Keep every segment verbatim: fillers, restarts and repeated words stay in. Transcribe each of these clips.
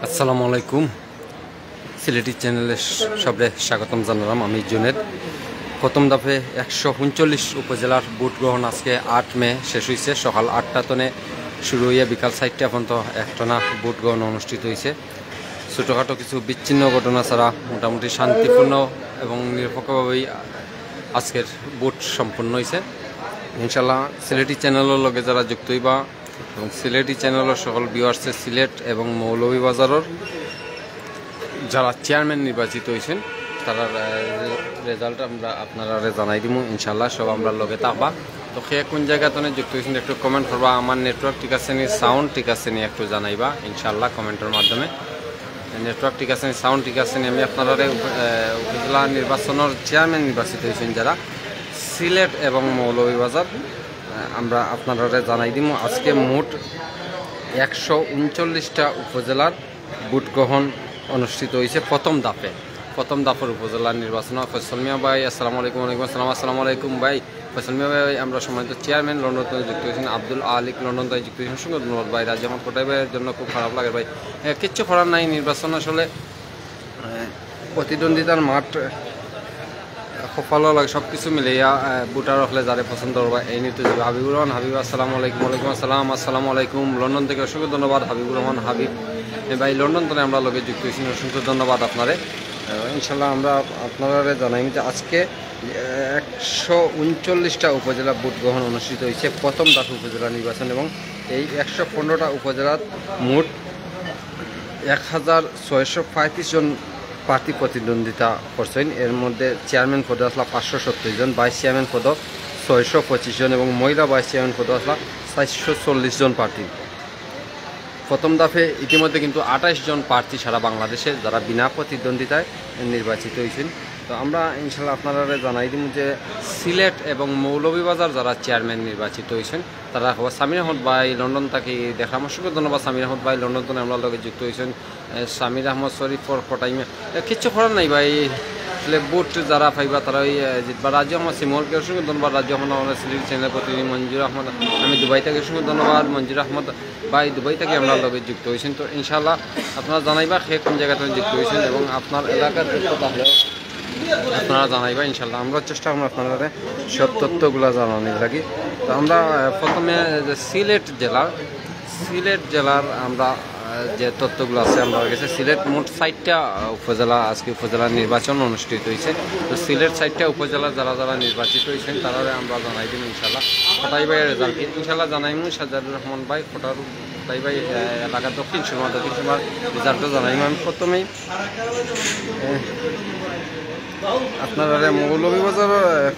আসসালামু আলাইকুম, সিলেটি চ্যানেলে সবরে স্বাগতম জানালাম। আমি জুনেদ। প্রথম দফে একশো উনচল্লিশ উপজেলার ভোট গ্রহণ আজকে আট মে শেষ হয়েছে। সকাল আটটা তনে শুরু হইয়া বিকাল চারটা পর্যন্ত একটানা ভোট গ্রহণ অনুষ্ঠিত হয়েছে। ছোটোখাটো কিছু বিচ্ছিন্ন ঘটনা ছাড়া মোটামুটি শান্তিপূর্ণ এবং নিরপেক্ষভাবেই আজকের ভোট সম্পন্ন হয়েছে। ইনশাল্লাহ, সিলেটি চ্যানেলের লগে যারা যুক্ত হইবা এবং সিলেটি চ্যানেলের সকল ভিউয়ার্সে সিলেট এবং মৌলভীবাজারের যারা চেয়ারম্যান নির্বাচিত হয়েছেন, তারা রেজাল্ট আমরা আপনারা জানাই দিমু। ইনশাল্লাহ, সব আমরা লগে থাকবা। তো কে কোন জায়গা তনে যুক্ত হয়েছেন একটু কমেন্ট করবা। আমার নেটওয়ার্ক ঠিক আছে নি, সাউন্ড ঠিক আছে নি, একটু জানাইবা ইনশাল্লাহ কমেন্টের মাধ্যমে। নেটওয়ার্ক ঠিক আছে নি, সাউন্ড ঠিক আছে নি, আমি আপনারা উপজেলা নির্বাচনের চেয়ারম্যান নির্বাচিত হয়েছেন যারা সিলেট এবং মৌলভীবাজার, আহ, আমরা আপনারা জানাই দিমু। আজকে মোট একশো উনচল্লিশটা উপজেলার ভোট গ্রহণ অনুষ্ঠিত হয়েছে প্রথম দফে। প্রথম দফের উপজেলা নির্বাচন। ফয়সল মিয়া ভাই, আসসালামু আলাইকুম। ওয়ালাইকুম আসসালাম। আসসালামু আলাইকুম ভাই। ফয়সল মিয়া ভাই, আমরা সম্মানিত চেয়ারম্যান লন্ডন তনে যুক্ত হয়েছেন, আব্দুল আলিক লন্ডন তনে যুক্ত হয়েছেন, অসংখ্য ধন্যবাদ ভাই। রাজি আহমদ কোটাই ভাইয়ের জন্য খুব খারাপ লাগে ভাই। এ, কিচ্ছু করার নাই, নির্বাচন আসলে, এ, প্রতিদ্বন্দ্বিতার মাঠ, এ, কপালও লাগে, সব কিছু মিলাইয়া, এ, ভোটার হলে যারে পছন্দ করবা এই নিতে যাবে। হাবিবুর রহমান হাবিব, আসসালামু আলাইকুম। ওয়ালাইকুম আসসালাম। আসসালামু আলাইকুম। লন্ডন থেকে অসংখ্য ধন্যবাদ হাবিবুর রহমান হাবিব। এ, ভাই লন্ডন তনে আমরা লগে যুক্ত হয়েছি, অসংখ্য ধন্যবাদ আপনারে। এ, ইনশাল্লাহ আমরা আপনারা জানাই যে আজকে একশো উনচল্লিশটা উপজেলা ভোট গ্রহণ অনুষ্ঠিত হয়েছে প্রথম দফা উপজেলা নির্বাচন, এবং এই একশো পনেরোটা উপজেলার মোট এক হাজার ছয়শো পঁয়ত্রিশ জন প্রার্থী প্রতিদ্বন্দ্বিতা করছেন। এর মধ্যে চেয়ারম্যান পদে আসলা পাঁচশো সত্তর জন, ভাইস চেয়ারম্যান পদে ছয়শো পঁচিশ জন এবং মহিলা ভাইস চেয়ারম্যান পদে আসলা চারশো চল্লিশ জন প্রার্থী। প্রথম দফে ইতিমধ্যে কিন্তু আঠাইশ জন প্রার্থী সারা বাংলাদেশে যারা বিনা প্রতিদ্বন্দ্বিতায় নির্বাচিত হয়েছেন। তো আমরা ইনশাল্লাহ আপনারা জানাই দিমু যে সিলেট এবং মৌলভীবাজার যারা চেয়ারম্যান নির্বাচিত হয়েছেন, তারা হবা সামির আহমদ ভাই লন্ডন থাকি দেখলাম, অসংখ্য ধন্যবাদ সামির আহমদ ভাই লন্ডন তনে আমরা লগে যুক্ত হয়েছেন। এ, সামির আহমদ শরীফ ফর কটাইমে, এ, কিচ্ছু করার নাই ভাই। আসলে ভোট যারা পাইবা তারা ওই, এ, জিতবা। রাজু আহমদ সিমলকে অসংখ্য ধন্যবাদ। রাজু আহমদ আমার সিলেটি চ্যানেলের প্রতিনিধি মঞ্জুর আহমদ, আমি দুবাই থেকে অসংখ্য ধন্যবাদ মঞ্জুর আহমদ ভাই। দুবাই থেকে আমরা লগে যুক্ত হয়েছেন। তো ইনশাল্লাহ আপনারা জানাইবা কে কোন জায়গা থেকে যুক্ত হয়েছেন এবং আপনার এলাকার যুক্ত তাহলে আপনারা জানাইবা ইনশাল্লাহ। আমরা চেষ্টা করবো আপনারা সব তথ্যগুলা জানানোর লাগি। তো আমরা, আহ, প্রথমে যে সিলেট জেলার, সিলেট জেলার আমরা, আহ, যে তথ্যগুলো আছে আমরা গেছে সিলেট মোট ষাটটা, আহ, উপজেলা, আজকে উপজেলা নির্বাচন অনুষ্ঠিত হয়েছে। তো সিলেট ষাটটা উপজেলা যারা যারা নির্বাচিত হয়েছেন তারা আমরা জানাই দিন ইনশাল্লাহ। কটাই ভাই রেজাল্ট ইনশাল্লাহ জানাইমু। সাজাদুর রহমান ভাই কটার তাই ভাই, আহ, এলাকা দক্ষিণ সুরমা, দক্ষিণ সুরমার রেজাল্টটা জানাইমু আমি প্রথমেই। আহ, আপনারা মৌলভীবাজার, আহ,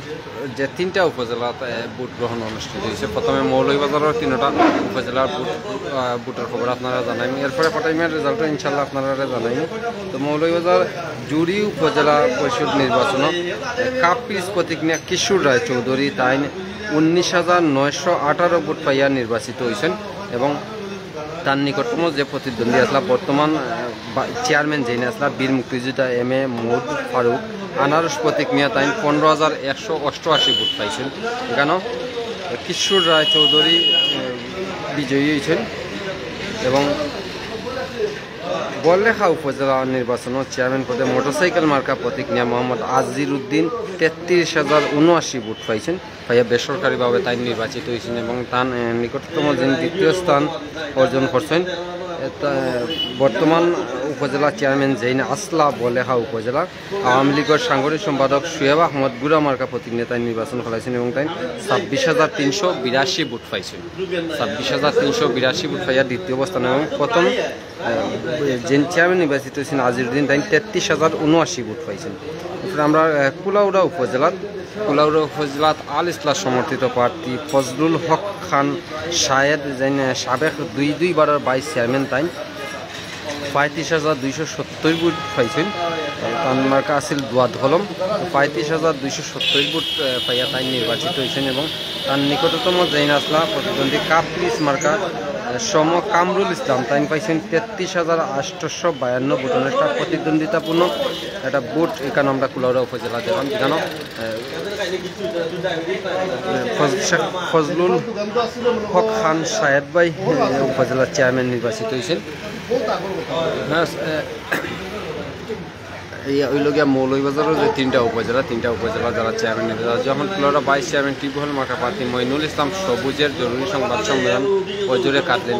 যে তিনটা উপজেলাত, আহ, ভোট গ্রহণ অনুষ্ঠিত হয়েছে। প্রথমে মৌলভীবাজারের তিনটা উপজেলার ভোট, আহ, ভোটের খবর আপনারা জানাইমু। এরপরে কটাইমের রেজাল্টও ইনশাল্লাহ আপনারা জানাইমু। তো মৌলভীবাজার জুড়ি উপজেলা পরিষদ নির্বাচন কাপ পিস প্রতীক নিয়ে কিশোর রায় চৌধুরী তাইন উনিশ হাজার নয়শো আঠারো ভোট পাইয়া নির্বাচিত হয়েছেন এবং তার নিকটতম যে প্রতিদ্বন্দ্বী আসলা বর্তমান, আহ, বা-, চেয়ারম্যান যেইন আসলা বীর মুক্তিযোদ্ধা এম এ মৌদ ফারুক আনারস প্রতীক নিয়ে তাইন পনেরো হাজার একশো অষ্টআশি ভোট পাইছেন। এখানেও কিশোর রায় চৌধুরী, আহ, বিজয়ী হয়েছেন এবং বলেখা উপজেলা নির্বাচন চেয়ারম্যান পদে মোটরসাইকেল মার্কা প্রতীক নিয়ে মোহাম্মদ আজির উদ্দিন তেত্রিশ হাজার উনআশি ভোট পাইছেন। পাইয়া বেসরকারিভাবে তাই নির্বাচিত হয়েছেন এবং তান, এ, নিকটতম যিনি দ্বিতীয় স্থান অর্জন করছেন। এ, তা, বর্তমান উপজেলা চেয়ারম্যান যেইন আসলা বলেখা উপজেলা আওয়ামী লীগের সাংগঠনিক সম্পাদক শুয়েব আহমদ গুড়া মার্কা প্রতীক নিয়ে তাই নির্বাচন করাইছেন এবং তাই ছাব্বিশ হাজার তিনশো বিরাশি ভোট পাইছেন। ছাব্বিশ হাজার তিনশো বিরাশি ভোট পাইয়া দ্বিতীয় অবস্থান এবং প্রথম, আহ, যিনি চেয়ারম্যান নির্বাচিত হয়েছেন আজিরুদ্দিন তাই তেত্রিশ হাজার উনআশি ভোট পাইছেন। এরপরে আমরা, আহ, কুলাউড়া উপজেলার, কুলাউড়া উপজেলাত আল ইসলাম সমর্থিত প্রার্থী ফজলুল হক খান শাহেদ যেইন, আহ, সাবেক দুই দুইবারের ভাইস চেয়ারম্যান তাই পঁয়ত্রিশ হাজার দুইশো সত্তর ভোট পাইছেন। তান মার্কা আছিল দুয়াদ কলম। পঁয়ত্রিশ হাজার দুইশো সত্তর ভোট, আহ, পাইয়া তাই নির্বাচিত হয়েছেন এবং তার নিকটতম যেইন আসলা প্রতিদ্বন্দ্বী কাপ পিস মার্কা সম কামরুল ইসলাম, তাইন পাইছইন তেত্রিশ হাজার আটশো বায়ান্ন ভোট। অনেকটা প্রতিদ্বন্দ্বিতাপূর্ণ একটা ভোট এখানে আমরা কুলাউড়া উপজেলা দিলাম, যেখানে, আহ, ফজ-, শেখ ফজলুল হক খান সায়েদ ভাই, আহ, উপজেলার চেয়ারম্যান নির্বাচিত হয়েছেন। হ্যাঁ, আহ, এই ওই লগিয়া মৌলভীবাজারও যে তিনটা উপজেলা, তিনটা উপজেলা যারা চেয়ারম্যান নির্বাচিত, যখন কুলাউড়া ভাইস চেয়ারম্যান টিউবওয়েল মার্কা প্রার্থী মইনুল ইসলাম সবুজের জরুরি সংবাদ সম্মেলন অজুরে কাটলেন।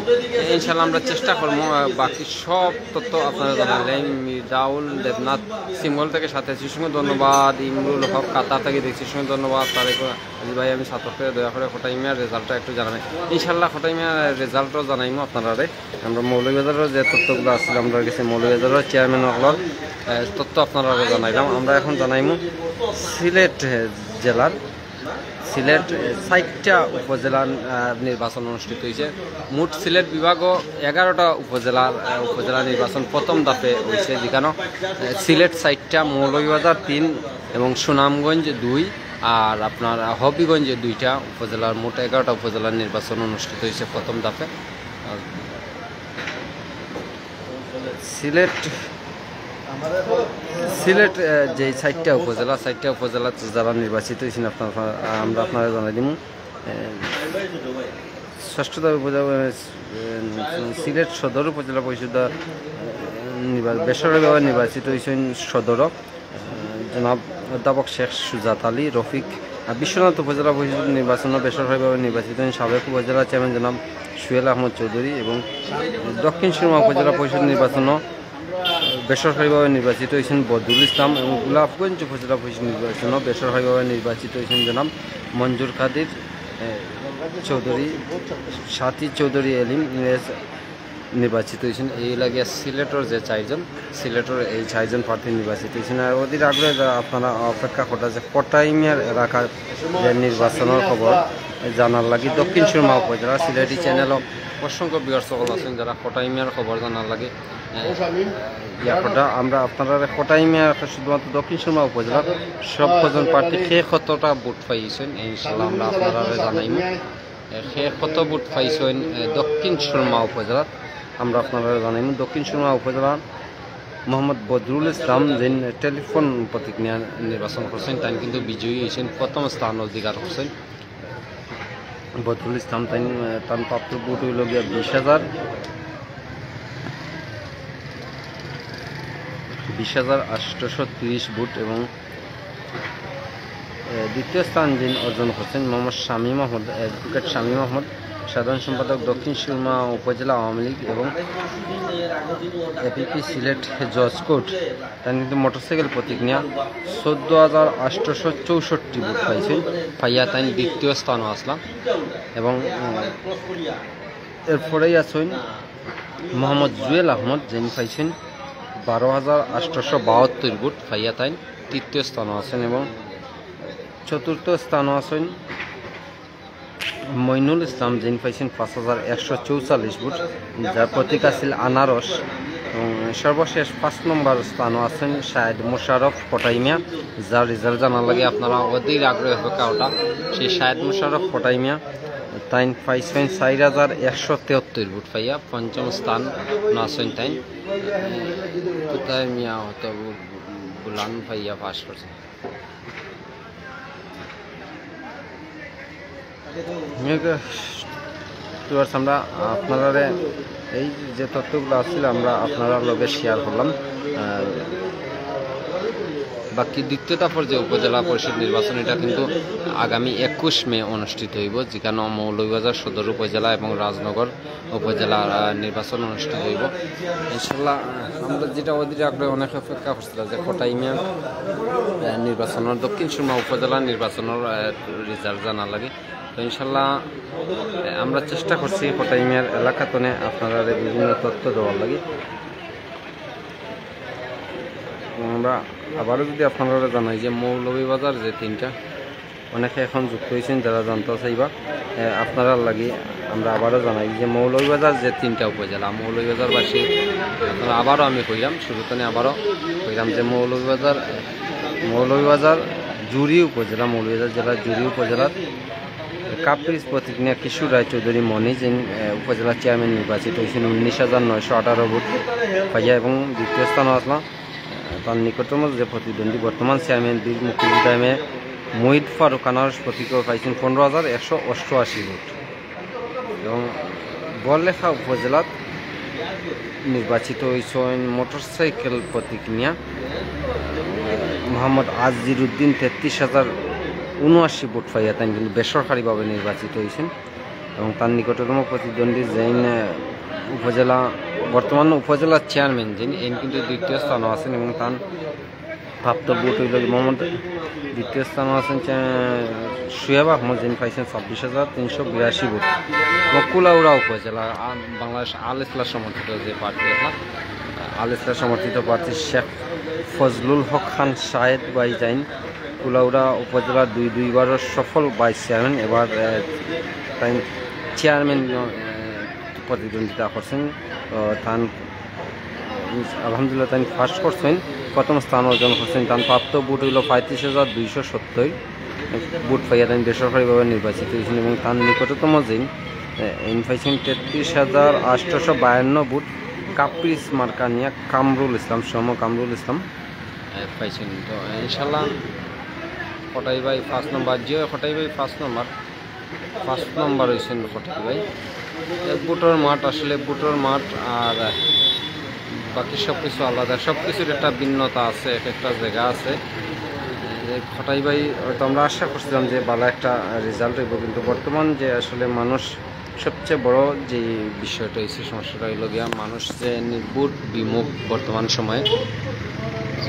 ইনশাল্লাহ আমরা চেষ্টা করবো, আহ, বাকি সব তথ্য আপনারা জানালেন। মির্জাউল দেবনাথ সিঙ্গল থেকে সাথে আছি, সঙ্গে ধন্যবাদ। ইমরুল হক কাতার থেকে দেখছি, সঙ্গে ধন্যবাদ। তারেক আজি ভাই, আমি ছাত্রকে দয়া করে খোটাই মিয়ার রেজাল্টটা একটু জানাবেন। ইনশাল্লাহ খোটাই মিয়ার রেজাল্টও জানাইমু আপনারারে। আমরা মৌলভীবাজারের যে তথ্যগুলো আসছিল, আমরা গেছি মৌলভীবাজারের চেয়ারম্যান অকলর, আহ, তথ্য আপনারারে জানাইলাম। আমরা এখন জানাইমু সিলেট, আহ, জেলার সিলেট, আহ, চারটা উপজেলা, আহ, নির্বাচন অনুষ্ঠিত হয়েছে। মোট সিলেট বিভাগও এগারোটা উপজেলার, আহ, উপজেলা নির্বাচন প্রথম ধাপে হয়েছে, যেখানে, আহ, সিলেট চারটা, মৌলভীবাজার তিন এবং সুনামগঞ্জ দুই, আর আপনার হবিগঞ্জে দুইটা উপজেলার, মোট এগারোটা উপজেলার নির্বাচন অনুষ্ঠিত হয়েছে প্রথম ধাপে। আর সিলেট, সিলেট, আহ, যে চারটা উপজেলা, চারটা উপজেলা যারা নির্বাচিত হয়েছেন, আপনার, আমরা আপনারা জানাই দিব। আহ, ষষ্ঠ ধাপে উপজেলা, আহ, সিলেট সদর উপজেলা পরিষদ, আহ, নির্বা-, বেসরকারিভাবে নির্বাচিত হয়েছেন সদর, আহ, জনাব অধ্যাপক শেখ সুজাত আলী রফিক। আর বিশ্বনাথ উপজেলা পরিষদ নির্বাচনে বেসরকারিভাবে নির্বাচিত হয়েছেন সাবেক উপজেলা চেয়ারম্যান জনাব সুহেল আহমদ চৌধুরী এবং দক্ষিণ সুরমা উপজেলা পরিষদ নির্বাচনে বেসরকারিভাবে নির্বাচিত হয়েছেন বদরুল ইসলাম এবং গোলাপগঞ্জ উপজেলা পরিষদ নির্বাচনে বেসরকারিভাবে নির্বাচিত হয়েছেন জনাব মঞ্জুর কাদির, এ, চৌধুরী, সাথী চৌধুরী এলিম, এ, নির্বাচিত হয়েছেন। এই লাগে সিলেটর যে চারজন, সিলেটর এই চারজন প্রার্থী নির্বাচিত হয়েছেন। আর অধীর আগ্রহে যারা আপনারা অপেক্ষা করতে যে খোটাই মিয়ার এলাকার যে নির্বাচনের খবর জানার লাগি দক্ষিণ সুরমা উপজেলা সিলেটি চ্যানেল অসংখ্য ভিউয়ার্স সকল আছেন, যারা খোটাই মিয়ার খবর জানার লাগি, এ, ইয়া খোটা, আমরা আপনারা খোটাই মিয়ার শুধুমাত্র দক্ষিণ সুরমা উপজেলার সব কজন প্রার্থী কে কতটা ভোট পাইছেন, ইনশাল্লাহ আমরা আপনারা জানাইমু। এ, কে কত ভোট পাইছেন, এ, দক্ষিণ সুরমা উপজেলার, আমরা আপনারা জানাইমু। দক্ষিণ সুরমা উপজেলার মোহাম্মদ বদরুল ইসলাম, যিনি টেলিফোন প্রতীক নিয়ে নির্বাচন করছেন, তাই কিন্তু বিজয়ী হয়েছেন, প্রথম স্থান অধিকার করছেন। বদরুল ইসলাম তাইন, আহ, তান প্রাপ্ত ভোট হইল গিয়া বিশ হাজার, বিশ হাজার আটশোশো তিরিশ ভোট এবং, আহ, দ্বিতীয় স্থান যিনি অর্জন করছেন মোহাম্মদ শামীম আহমদ, অ্যাডভোকেট শামীম আহমদ, সাধারণ সম্পাদক দক্ষিণ সুরমা উপজেলা আওয়ামী লীগ এবং এপিপি সিলেট জজ কোর্ট। তাই কিন্তু মোটরসাইকেল প্রতীক নিয়া চোদ্দ হাজার আটশোশো চৌষট্টি ভোট পাইছেন, পাইয়া তাই দ্বিতীয় স্থানও আসলাম। এবং, উম, এরপরেই আছেন মোহাম্মদ জুয়েল আহমদ, যিনি পাইছেন বারো হাজার আটশোশো বাহাত্তর ভোট পাইয়া তাই তৃতীয় স্থানও আছেন এবং চতুর্থ স্থানও আছেন মইনুল ইসলাম, যিনি পাইছেন পাঁচ হাজার একশো চৌচল্লিশ ভোট, যার প্রতীক আছিল আনারস। এবং সর্বশেষ পাঁচ নম্বর স্থানও আছেন শাহেদ মোশাররফ খোটাই মিয়া, যার রেজাল্ট জানার লাগি আপনারা অধীর আগ্রহে অপেক্ষা করতা। সেই শাহেদ মোশাররফ খোটাই মিয়া তাইন পাইছেন চার হাজার একশো তেহাত্তর ভোট পাইয়া পঞ্চম স্থান আছেন তাইন। কোথায় মিয়া হতো বুলান পাইয়া পাস করছে। ঠিক আছে, তো আর আমরা আপনারারে এই যে তথ্যগুলো আসছিল আমরা আপনারার লগে শেয়ার করলাম। আর বাকি দ্বিতীয় দফার যে উপজেলা পরিষদ নির্বাচন, এটা কিন্তু আগামী একুশ মে অনুষ্ঠিত হইব, যেখানে মৌলভীবাজার সদর উপজেলা এবং রাজনগর উপজেলার, আহ, নির্বাচন অনুষ্ঠিত হইব। ইনশাল্লাহ, আহ, আমরা যেটা অধীর আগ্রহে অনেক অপেক্ষা করছিল যে খোটাই মিয়া, আহ, নির্বাচনের, দক্ষিণ সুরমা উপজেলা নির্বাচনের, আহ, রেজাল্ট জানার লাগি। তো ইনশাল্লাহ, আহ, আমরা চেষ্টা করছি খোটাই মিয়ার এলাকাতনে আপনারারে বিভিন্ন তথ্য দেওয়ার লাগি। এবং আমরা আবারও যদি আপনারা জানাই যে মৌলভীবাজার যে তিনটা অনেকে এখন যুক্ত হয়েছেন, যারা জানতে চাইবা, এ, আপনারার লাগি আমরা আবারও জানাই যে মৌলভীবাজার যে তিনটা উপজেলা, মৌলভীবাজারবাসী, আপনারা আবারও আমি কইলাম, শুরুতে আবারও কইলাম যে মৌলভীবাজার, মৌলভীবাজার জুড়ি উপজেলা, মৌলভীবাজার জেলার জুড়ি উপজেলার কাপ্রিস প্রতীক নিয়া কিশোর রায় চৌধুরী মনি, যিনি, এ, উপজেলা চেয়ারম্যান নির্বাচিত হয়েছেন উনিশ হাজার নয়শো আঠারো ভোট পাইয়া এবং দ্বিতীয় স্থানে আসলা। এ, তার নিকটতম যে প্রতিদ্বন্দ্বী বর্তমান চেয়ারম্যান বীর মুক্তিযোদ্ধা এম এ মুহিত ফারুক আনারস প্রতীকে পাইছেন পনেরো হাজার একশো অষ্টআশি ভোট। এবং বড়লেখা উপজেলাত নির্বাচিত হয়েছেন মোটরসাইকেল প্রতীক নিয়া মোহাম্মদ আজির উদ্দিন তেত্রিশ হাজার উনআশি ভোট পাইয়া তাই কিন্তু বেসরকারিভাবে নির্বাচিত হয়েছেন। এবং তার নিকটতম প্রতিদ্বন্দ্বী যেইন, আহ, উপজেলা, বর্তমান উপজেলা চেয়ারম্যান যিনি, এইন কিন্তু দ্বিতীয় স্থানে আছেন এবং তার প্রাপ্ত ভোট হইল মোহাম্মদ, দ্বিতীয় স্থানে আছেন চে-, শুয়েব আহমদ, যিনি পাইছেন ছাব্বিশ হাজার তিনশো বিরাশি ভোট। এবং কুলাউড়া উপজেলা, আ, বাংলাদেশ আল ইসলাম সমর্থিত যে প্রার্থী আছে, আল ইসলাম সমর্থিত প্রার্থী শেখ ফজলুল হক খান শাহেদ ভাই যাইন কুলাউড়া উপজেলার দুই দুইবারের সফল ভাইস চেয়ারম্যান। এবার, আহ, তাই চেয়ারম্যান, আহ, প্রতিদ্বন্দ্বিতা করছেন। আহ, তান আলহামদুলিল্লাহ তাই ফার্স্ট করছেন, প্রথম স্থান অর্জন করছেন। তান প্রাপ্ত ভোট হইল পঁয়ত্রিশ হাজার দুইশো সত্তর ভোট পাইয়া তাই বেসরকারিভাবে নির্বাচিত হয়েছেন এবং তার নিকটতম যিনি, আহ, এইন পাইছেন তেত্রিশ হাজার আটশোশো বায়ান্ন ভোট। কাপ্রিস মার্কা নিয়া কামরুল ইসলাম, সম কামরুল ইসলাম, এ, পাইছেন। তো, এ, ইনশাল্লাহ, কটাই ভাই ফার্স্ট নম্বর, জি, কটাই ভাই ফার্স্ট নম্বর, ফার্স্ট নম্বর হয়েছেন কটাই ভাই। এ, ভোটর মাঠ, আসলে ভোটর মাঠ আর, এ, বাকি সব কিছু আলাদা, সব কিছুর একটা ভিন্নতা আছে, এক একটা জায়গা আছে। এ, কটাই ভাই, হয়তো আমরা আশা করছিলাম যে ভালো একটা রেজাল্ট হইব, কিন্তু বর্তমান যে আসলে মানুষ সবচেয়ে বড় যে বিষয়টা হইছে, সমস্যাটা হইল গিয়া মানুষ যে নির্ভোট বিমুখ বর্তমান সময়ে,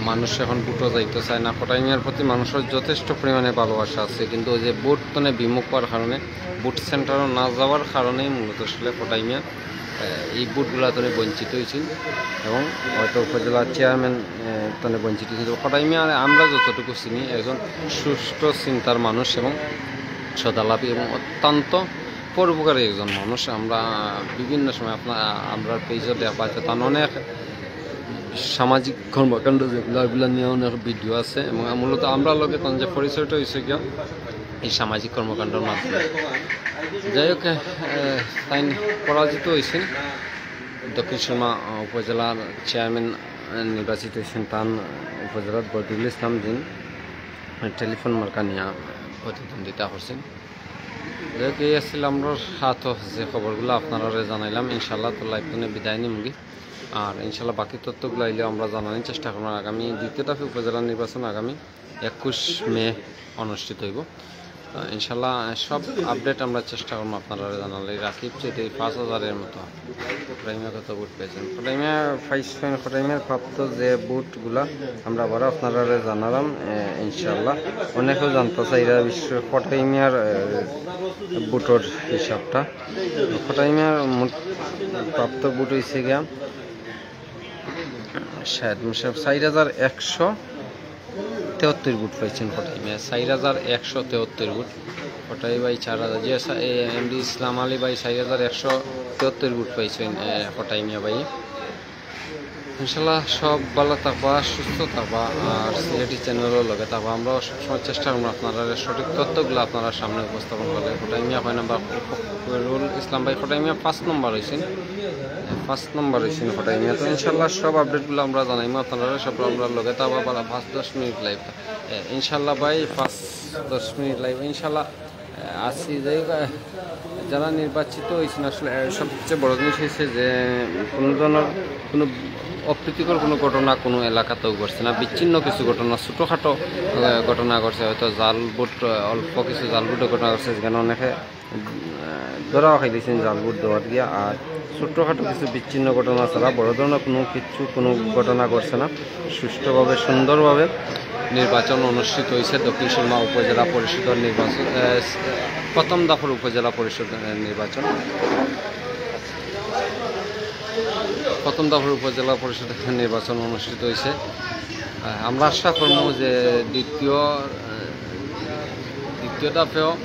মানুষ এখন ভোটও যাইতে চায় না। কটাই মিয়ার প্রতি মানুষের যথেষ্ট পরিমাণে ভালোবাসা আছে, কিন্তু ওই যে ভোট তনে বিমুখ হওয়ার কারণে, ভোট সেন্টারও না যাওয়ার কারণেই মূলত আসলে কটাই মিয়া, আহ, এই ভোটগুলা তনে বঞ্চিত হয়েছেন এবং হয়তো উপজেলা চেয়ারম্যান, আহ, তনে বঞ্চিত হয়েছেন। তো কটাই মিয়া আমরা যতটুকু চিনি একজন সুষ্ঠু চিন্তার মানুষ এবং সদালাপী এবং অত্যন্ত পরোপকারী একজন মানুষ। আমরা বিভিন্ন সময় আপনার, আমরা পেজও দেখা পাচ্ছি, তার অনেক সামাজিক কর্মকাণ্ড যেগুলো, এগুলো নিয়ে অনেক ভিডিও আছে এবং মূলত আমরা লগে তার যে পরিচয়টা হয়েছে গিয়া এই সামাজিক কর্মকাণ্ডের মাধ্যমে। যাই হোক, আহ, তাই পরাজিত হয়েছেন দক্ষিণ সুরমা, আহ, উপজেলার চেয়ারম্যান, আহ, নির্বাচিত হয়েছেন তান উপজেলার বদরুল ইসলাম যিনি টেলিফোন মার্কা নিয়ে প্রতিদ্বন্দ্বিতা করছেন। যাই হোক, এই আসছিল আমরার হাত যে খবরগুলো আপনারারে জানাইলাম। ইনশাল্লাহ তো লাইভ তনে বিদায় নিমুগি। আর ইনশাল্লাহ বাকি তথ্যগুলো আইলে আমরা জানানোর চেষ্টা করবো। আগামী দ্বিতীয় দফা উপজেলা নির্বাচন আগামী একুশ মে অনুষ্ঠিত হইব। আহ, ইনশাল্লাহ সব আপডেট আমরা চেষ্টা করবো আপনারারে জানালে। রাকিব চেতে পাঁচ হাজারের মতো। কটাই মিয়া কত ভোট পেয়েছেন? কটাই মিয়া পাইছেন, কটাই মিয়ার প্রাপ্ত যে ভোটগুলা আমরা আবার আপনারারে জানালাম, এ, ইনশাল্লাহ। অনেকেও জানতে চাইরা বিশ্ব কটাই মিয়ার, এ, ভোটর হিসাবটা। কটাই মিয়ার মোট প্রাপ্ত ভোট হয়েছে গিয়া শাহেদ মুশারফ চার হাজার একশো তেহত্তর ভোট পাইছেন কটাই মিয়া, চার হাজার একশো তেহত্তর ভোট। কটাই ভাই চার হাজার, জি, এমডি ইসলাম আলী ভাই চার হাজার একশো তেহত্তর ভোট পাইছেন, এ, কটাই মিয়া ভাই। ইনশাল্লাহ সব ভালো থাকবা, সুস্থ থাকবা, আর সিলেটি চ্যানেলর লগে থাকবা। আমরা সবসময় চেষ্টা করবো আপনারা সঠিক তথ্যগুলো আপনারা সামনে উপস্থাপন করলে। কটাই মিয়া কয় নাম্বার? ফখরুল ইসলাম ভাই কটাই মিয়া পাঁচ নম্বর হয়েছেন, পাঁচ নম্বর হয়েছেন কটাই মিয়া। তো ইনশাল্লাহ সব আপডেটগুলো আমরা জানাইমু আপনারা, সব আমরা লগে থাকবা। পাঁচ দশ মিনিট লাইভ, ইনশাল্লাহ ভাই, পাঁচ দশ মিনিট লাইভ ইনশাল্লাহ। আসি যে, আহ, যারা নির্বাচিত হয়েছেন আসলে, আহ, সবচেয়ে বড় জিনিস হয়েছে যে কোনো ধরনের কোনো অপ্রীতিকর কোনো ঘটনা কোনো এলাকাতেও ঘটছে না। বিচ্ছিন্ন কিছু ঘটনা, ছোটোখাটো, আহ, ঘটনা ঘটছে, হয়তো জাল ভোট, আহ, অল্প কিছু জাল ভোটের ঘটনা ঘটছে, যেখানে অনেকে, আহ, ধরাও খাই দিয়েছেন জাল ভোট দেওয়ার গিয়া। আর ছোটোখাটো কিছু বিচ্ছিন্ন ঘটনা ছাড়া বড় ধরনের কোনো কিছু, কোনো ঘটনা ঘটছে না। সুষ্ঠুভাবে, সুন্দরভাবে নির্বাচন অনুষ্ঠিত হয়েছে দক্ষিণ সুরমা উপজেলা পরিষদের নির্বাচন, আহ, প্রথম দফার উপজেলা পরিষদ, আহ, নির্বাচন, প্রথম দফার উপজেলা পরিষদ নির্বাচন অনুষ্ঠিত হয়েছে। আহ, আমরা আশা করবো যে দ্বিতীয়, আহ, দ্বিতীয় দফায়ও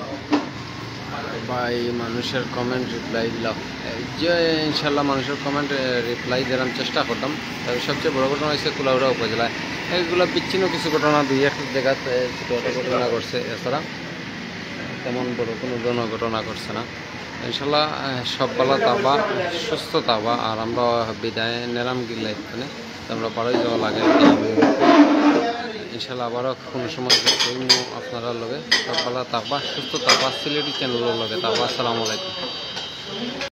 ভাই মানুষের কমেন্ট রিপ্লাই দিলাম। এই যে ইনশাল্লাহ মানুষের কমেন্ট, এ, রিপ্লাই দেওয়ার চেষ্টা করতাম। তবে সবচেয়ে বড় ঘটনা হয়েছে কুলাউড়া উপজেলায়। এইগুলো বিচ্ছিন্ন কিছু ঘটনা, দুই এক জায়গাতে ছোটোখাটো ঘটনা ঘটছে। এছাড়া তেমন বড় কোনো দুর্ঘটনা ঘটছে না। ইনশাল্লাহ, আহ, সব ভালা থাকবা, সুস্থ থাকবা। আর আমরা বিদায় নিলাম গি live থাকি। তো আমরা বাড়ি যাওয়া লাগে। ইনশাল্লাহ আবারও কোনো সময় দেখা অইবো আপনারার লগে। সব ভালা থাকবা, সুস্থ থাকবা, সিলেটি channel-র লগে থাকবা। আসসালামু আলাইকুম।